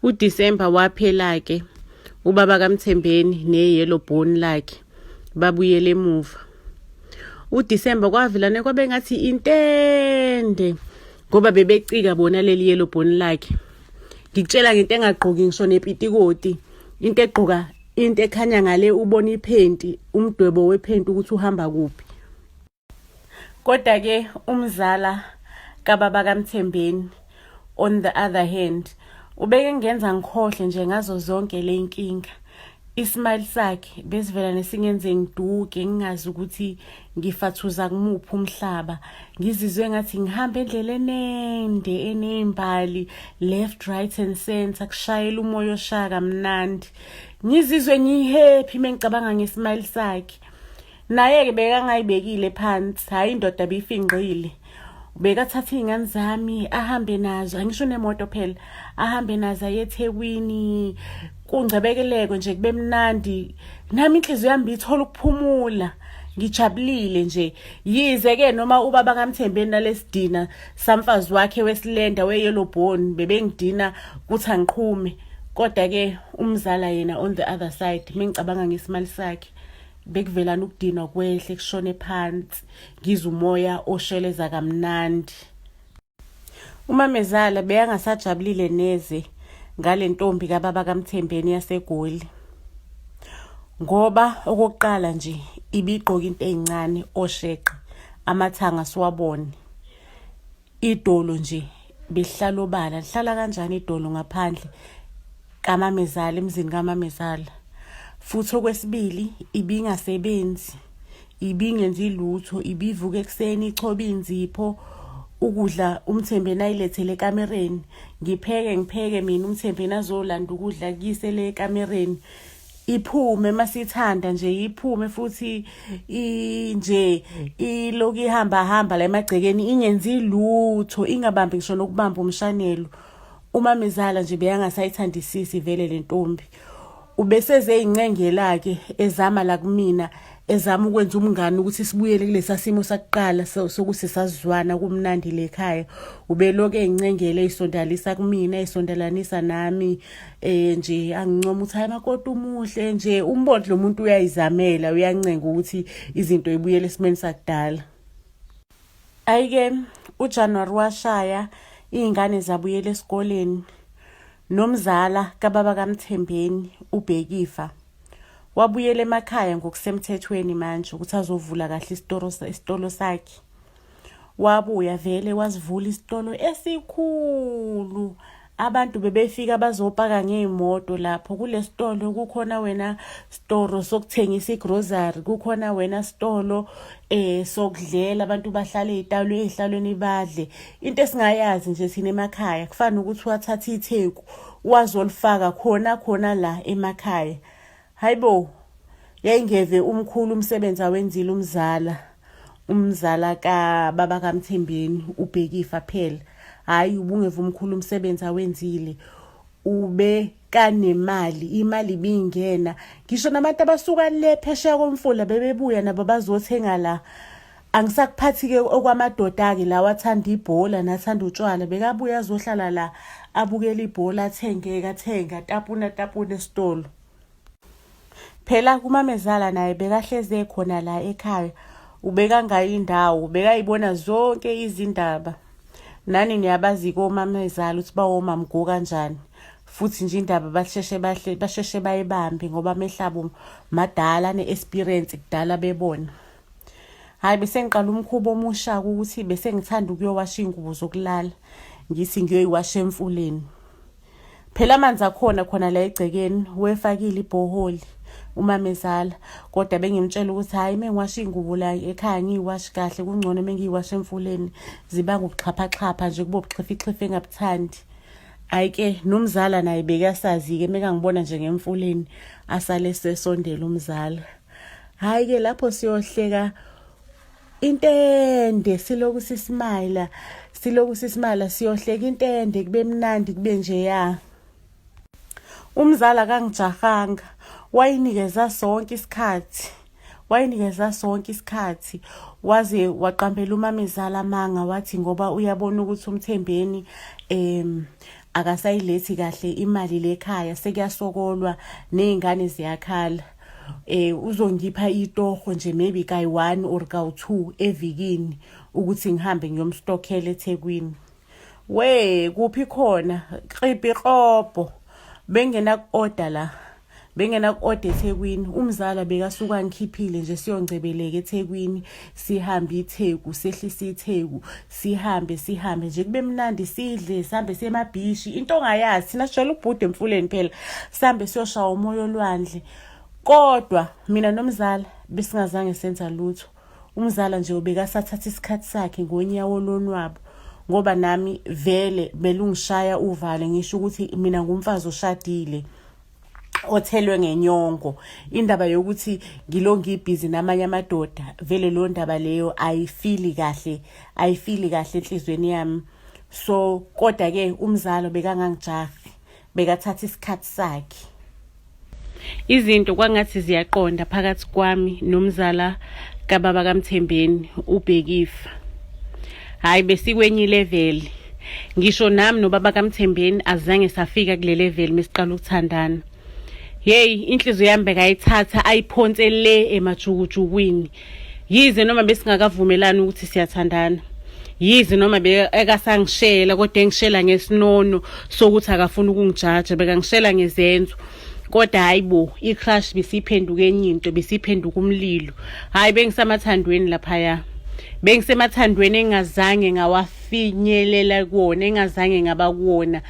UDisemba waphela-ke ubaba kaMthembeni ne-yellow bone lakhe babuyele emuva. UDisemba kwavelane kwabe ngathi intende ngoba bebecika bona leli yellow bone lakhe. Ngikutshela ngento engagqoki ngisho nepitikoti, into egqoka into ekhanya ngale ubona iphenti, umdwebo wephenti ukuthi uhamba kuphi. Kodwa-ke umzala kababa kaMthembeni on the other hand ubeke ngenza ngikhohle nje ngazo zonke le nkinga. Ismile sakhe besivela nesingenze ngiduke ngingazi ukuthi ngifathuza kumuphi umhlaba. Ngizizwe ngathi ngihamba endleleni ende eney'mbali left right and center kushayela umoya oshaya kamnandi. Ngizizwe ngihappy mengicabanga ngesmile sakhe. Naye-ke bekangayibekile phansi, hhayi indoda biyifingqile. Bekathatha iy'ngane zami ahambe nazo, angisho nemoto phela, ahambe nazo aye eThekwini, kungcebekeleke nje kube mnandi. Nami inhliziyo yami biyithola ukuphumula, ngijabulile nje. Yize-ke noma ubaba kaMthembeni nalesidina samfazi wakhe wesilenda we-yellow bone bebengidina kuthi angiqhume. Kodwa-ke umzala yena on the other side, mengicabanga ngesimali sakhe, bekuvelana ukudinwa kwehle kushone phansi ngizwe umoya osheleza kamnandi. Umamezala beyangasajabulile neze ngale ntombi kababa kaMthembeni yaseGoli ngoba okokuqala nje ibigqoka into ezincane osheqe amathanga siwabone. Idolo nje belihlala obala, lihlala kanjani idolo ngaphandle kamamezala, emzini kamamezala. Futhi okwesibili ibingasebenzi, ibingenzi lutho, ibivuka ekuseni ichobe inzipho, ukudla uMthembeni ayilethele ekamereni. Ngipheke ngipheke mina uMthembeni azolanda ukudla kuyise le ekamereni. Iphume masithanda nje iphume futhi nje iloku ihamba hamba la emagcekeni ingenzi lutho ingabambi ngisho nokubamba umshanelo. Umamezala nje beyangasayithandisisi vele le ntombi. Ubesezeyincengela-ke ezama la kumina ezama ukwenza umngani ukuthi sibuyele kulesa simo sakuqala sokuthi sasizwana kumnandi le khaya. Ubeloku eyincengela eyisondalisa kumina eyisondelanisa nami. Nje angincoma ukuthi hayi makoti umuhle nje umbona lo muntu uyayizamela uyancenga ukuthi izinto ibuyele esimeni sakudala. Ayike uJanuary washaya iy'ngane zabuyela esikoleni nomzala kababa kaMthembeni uBhekifa wabuyela emakhaya ngokusemthethweni manje ukuthi azovula kahle isitoro isitolo sakhe. Wabuya vele wasivula isitolo esikhulu. Abantu bebefika bazopaka ngey'moto lapho kule sitolo. Kukhona wena sitoro sokuthengisa igrosari, kukhona wena sitolo sokudlela, abantu bahlale ey'talo ey'hlalweni badle. Into esingayazi nje thina emakhaya kufana nokuthi wathatha itheku wazolifaka khona khona la emakhaya. Hayibo, yayingeve umkhulu umsebenzi awenzile umzala, umzala kababa kaMthembeni uBhekifa phela. Hhayi ubungeve umkhulu umsebenzi awenzile. Ube kanemali, imali ibingena. Ngisho nabantu abasuka le phesheya komfula bebebuya nabo bazothenga la. Angisakuphathi-ke okwamadoda-ke lawa athanda ibhola nathanda utshwala. Bekabuya azohlala la abukele ibhola athenge-ke athenge atapune atapune esitolo. Phela kumamezala naye bekahlezi ekhona la ekhaya. Ubekangayi indawo, bekayibona zonke izindaba. Nani niyabazi-ke omamezala ukuthi bawomamgo kanjani. Futhi nje indaba basheshe bahle basheshe bayibambe ngoba amehlo abo madala ane-experience kudala bebona. Hhayi bese ngiqala umkhuba omusha-ke ukuthi bese ngithanda ukuyowasha iy'ngubo zokulala. Ngithi ngiyoyiwasha emfuleni. Phela amanzi akhona khona la egcekeni wefakile ibhoholi umamezala kodwa bengimtshela ukuthi hhayi uma ngiwasha iy'ngubo la ekhaya ngiyiwashi kahle kungcono uma ngiyiwasha emfuleni ziba ngubuxhaphaxhapha nje kube ubuxhifixhifi engabuthandi. Hhayi-ke nomzala naye bekasazi-ke mekangibona nje ngemfuleni asale sesondela umzala. Hhayi-ke lapho siyohleka intende siloku sismayila siloku sismayila siyohleka intende kube mnandi kube njeya. Umzala kangijahanga wayinikeza sonke isikhathi wayinikeza sonke isikhathi waze waqambela umamezala amanga wathi ngoba uyabona ukuthi uMthembeni. Akasayilethi kahle imali lekhaya, sekuyasokolwa, nezingane ziyakhala. Uzongipha itoho nje maybe kayi-1 or kawu-2 evikini ukuthi ngihambe ngiyomstokhela eThekwini. We kuphi khona kribhi krobo, bengena ku-order la, bengena ku-order eThekwini. Umzala bekasuka ngikhiphile nje siyongcebeleka eThekwini, sihambe iTheku, sehlise iTheku, sihambe sihambe nje kube mnandi, sidle, sihambe siye emabhishi, into ongayazi. Thina sijwayele ukubhuda emfuleni phela, sihambe siyoshaya umoya olwandle. Kodwa mina nomzala besingazange senza lutho. Umzala nje ubekasathatha isikhathi sakhe ngonyawo lonwabo, ngoba nami vele belungishaya uvale, ngisho ukuthi mina ngumfazi oshadile othelwe ngenyongo. Indaba yokuthi ngilo ngibhizi namanye amadoda, vele leyo ndaba leyo ayifili kahle, ayifili kahle enhlizweni yami. So kodwa ke umzalo bekangangijahi, bekathatha isikhathi sakhe. Izinto kwangathi ziyaqonda phakathi kwami nomzala kababa kaMthembeni uBhekifa. Hayi, besikwenye ilevel. Ngisho nami nobaba kaMthembeni azange safika kule level mesiqala ukuthandana. Hey, inhliziyo yami bekayithatha ayiphonse le emajukujukwini. Yize noma besingakavumelani ukuthi siyathandana, yize noma ekasangishela, kodwa engishela ngesinono sokuthi akafuni ukungijaja, bekangishela ngezenzo. Kodwa hayi bo, i-crush besiphenduka enye into, besiphenduka umlilo. Hayi, bengisamathandweni laphaya, bengisemathandweni engazange ngawafinyelela kuwona, engazange ngaba kuwona.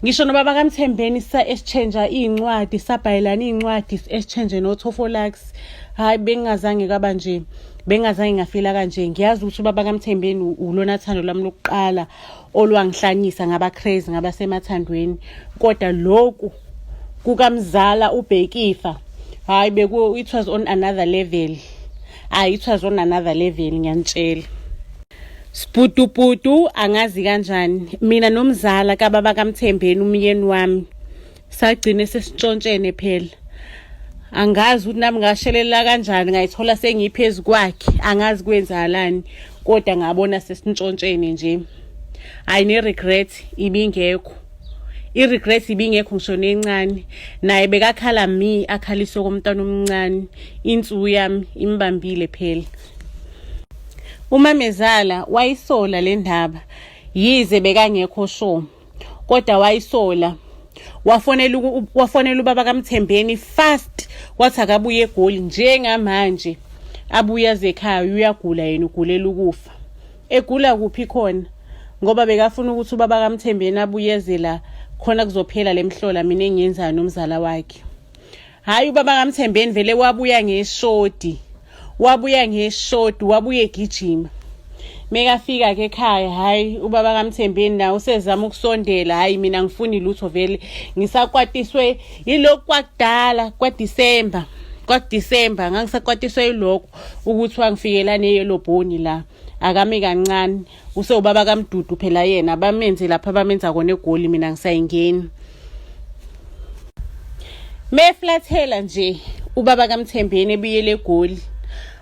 Ngisho nobaba kaMthembeni sa-exchange iy'ncwadi, sabhayelana iy'ncwadi, si-exchange nothofolax. Hayi, bengingazange kaba nje, bengingazange ngafila kanje. Ngiyazi ukuthi ubaba kaMthembeni ulona thando lwami lokuqala olwangihlanyisa ngaba crazy, ngaba semathandweni. Kodwa lokhu kukamzala uBhekifa, hayi, beku it was on another level. Hayi, it was on another level, ngiyanitshela. Sibhudubudu angazi kanjani, mina nomzala kababa kaMthembeni, umyeni wami, sagcine sesitshontshene phela. Angazi ukuthi nami ngashelela kanjani, ngayithola sengiphezu kwakhe, angazi kwenzakalani, kodwa ngabona sesintshontshene nje. Hayi, ne-regret ibingekho, i-regret ibingekho ngisho nencane. Naye bekakhala mi akhaliswe komntwana omncane, insuku yami imbambile phela. Umamezala wayisola le ndaba, yize bekangekho sure, kodwa wayisola. Wafonela ubaba kaMthembeni fast, wathi akabuye eGoli njengamanje, abuye aze ekhaya, uyagula yena, ugulela ukufa. Egula kuphi khona? Ngoba bekafuna ukuthi ubaba kaMthembeni abuyeze la khona kuzophela lemhlola mina engiyenzayo nomzala wakhe. Hayi, ubaba kaMthembeni vele wabuya ngeshodi, wabuya ngeshodi, wabuya egijima. Mekafika ke ekhaya, hayi, ubaba kaMthembeni nawe usezama ukusondela. Hayi, mina ngifuni lutho vele, ngisakwatiswe yilokhu kwakudala kwaDisemba, kwaDisemba ngangisakwatiswe yilokho ukuthi wangifikela ne-yellow bone la. Akami kancane, usewubaba kaMdudu phela yena, bamenze lapha bamenza kona eGoli, mina ngisayingeni. Meflathela nje ubaba kaMthembeni ebuyele eGoli,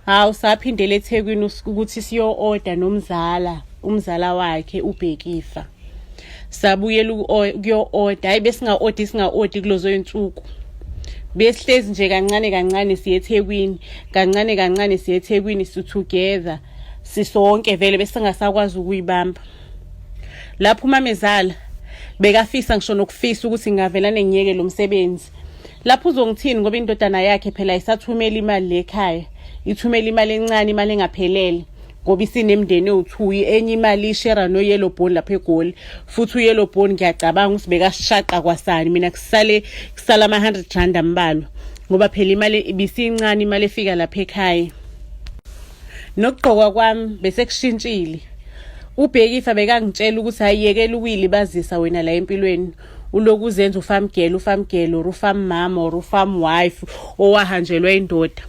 hawu, saphindela eThekwini ukuthi siyo-order nomzala, umzala wakhe uBhekifa. Sabuyela ukuyo-order. Hayi, besinga-order, singa-order kulezo yinsuku, besihlezi nje kancane kancane siye eThekwini, kancane kancane siye eThekwini, si-together sisonke vele, besingasakwazi ukuyibamba. Lapho umamezala bekafisa ngisho nokufisa ukuthi ngingavelane ngiyeke lo msebenzi. Lapho uzongithini? Ngoba indodana yakhe phela isathumela imali lekhaya, ithumela imali encane, imali engaphelele, ngoba isinemndeni ewu-two. Enye imali ishera no-yellow bone lapha eGoli. Futhi u-yellow bone ngiyacabanga ukuthi bekasishaqa kwasani, mina kusale kusala ama-R100 ambalwa, ngoba phela imali ibisincane, imali efika lapha ekhaya. Nokugqokwa kwami bese kushintshile. UBhekifa bekangitshela ukuthi ayiyekela ukuyilibazisa wena la empilweni, uloku uzenza ufarm girl, ufarm girl or ufarm mama or ufarm wife owahanjelwa indoda.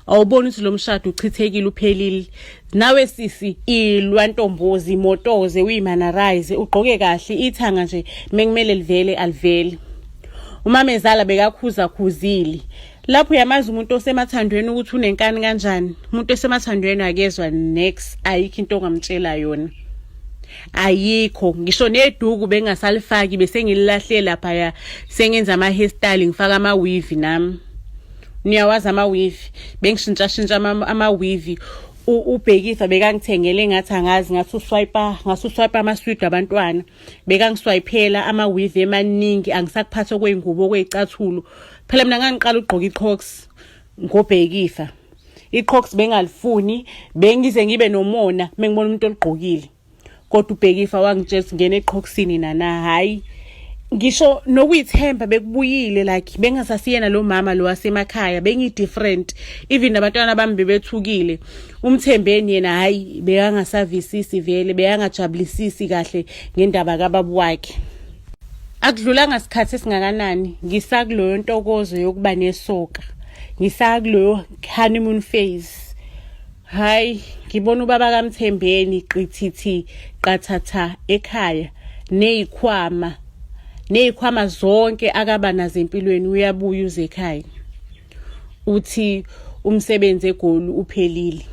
Awuboni ukuthi lo mshado uchithekile, uphelile? Nawe sisi, ilwa ntombozi, imotoze, uyimanarize, ugqoke kahle, ithanga nje mekumele livele alivele. Umamezala bekakhuza khuzile. Lapho uyamazi umuntu osemathandweni ukuthi unenkani kanjani. Umuntu osemathandweni akezwa next, ayikho into ongamtshela yona. Ayikho ngisho neduku bengasalifaki, bese ngililahle laphaya, sengenza ama-hairstyle, ngifaka ama-weave. Nami niyawazi ama-weave, bengishintshashintsha ama-weave. Ubhekisa bekangithengele, ngathi angazi, ngathi uswipe, ngathi uswipe amaswidi abantwana, bekangiswayiphela ama-weave emaningi. Angisakuphatha okwey'ngubo, okwey'cathulo. Phela mina ngangiqala ukugqoka i-crocs ngobhekifa. I-crocs bengalifuni, bengize ngibe nomona mengibona umuntu oligqokile, kodwa ubhekifa wangitshela ukuthi ngena eqhoksini nana. Hhayi, ngisho nokuyithemba bekubuyile, like bengasasiyena lo mama lo wasemakhaya, bengi-different. Even nabantwana bami bebethukile. Umthembeni yena, hhayi, bekangasavisisi vele, bekangajabulisisi kahle ngendaba kababa wakhe. Akudlulanga sikhathi esingakanani, ngisakuloyo ntokozo yokuba nesoka, ngisakuloyo honeymoon phase, hayi, ngibona ubaba kaMthembeni qithithi qathatha ekhaya neyikhwama zonke akaba nazo empilweni. Uyabuya uze ekhaya, uthi umsebenzi eGoli uphelile.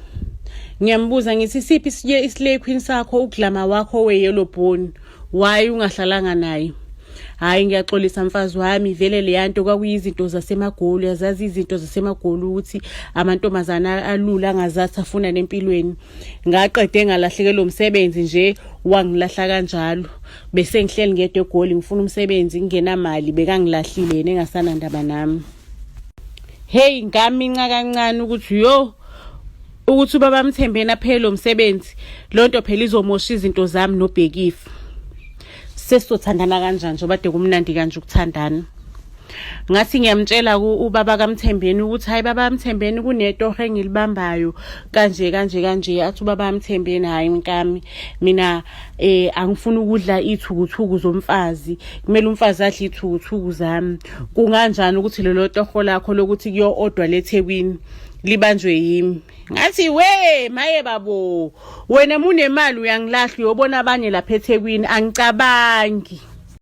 Ngiyambuza ngithi, siphi islay queen sakho, uglamour wakho we-yellow bone? Why ungahlalanga naye? Hayi, ngiyaxolisa mfazi wami, vele leya nto kwakuyizinto zasemagoli. Yazazi izinto zasemagoli ukuthi amantombazana alula angazathi afuna nempilweni. Ngaqede ngalahlekelwa umsebenzi nje, wangilahla kanjalo. Bese ngihleli ngedwa eGoli, ngifuna umsebenzi, ngingenamali. Bekangilahlile yena, engasanandaba nami. Hey, ngaminca kancane ukuthi yo, ukuthi ubaba Mthembeni aphele umsebenzi, lonto phela izomosha izinto zami nobhekifa. Sesizothandana kanjani njengoba de kumnandi kanje ukuthandana? Ngathi ngiyamtshela ubaba kaMthembeni ukuthi, hayi, baba kaMthembeni, kunetoho engilibambayo kanje kanje kanje. Athi ubaba kaMthembeni, hayi mkami, mina angifuni ukudla ithukuthuku zomfazi, kumele umfazi adle ithukuthuku zami. Kunganjani ukuthi lelo toho lakho lokuthi kuyo-odwa leThekwini libanjwe yimi? Ngathi, we maye babo, wena munemali uyangilahla, uyobona abanye lapha eThekwini. Angicabangi.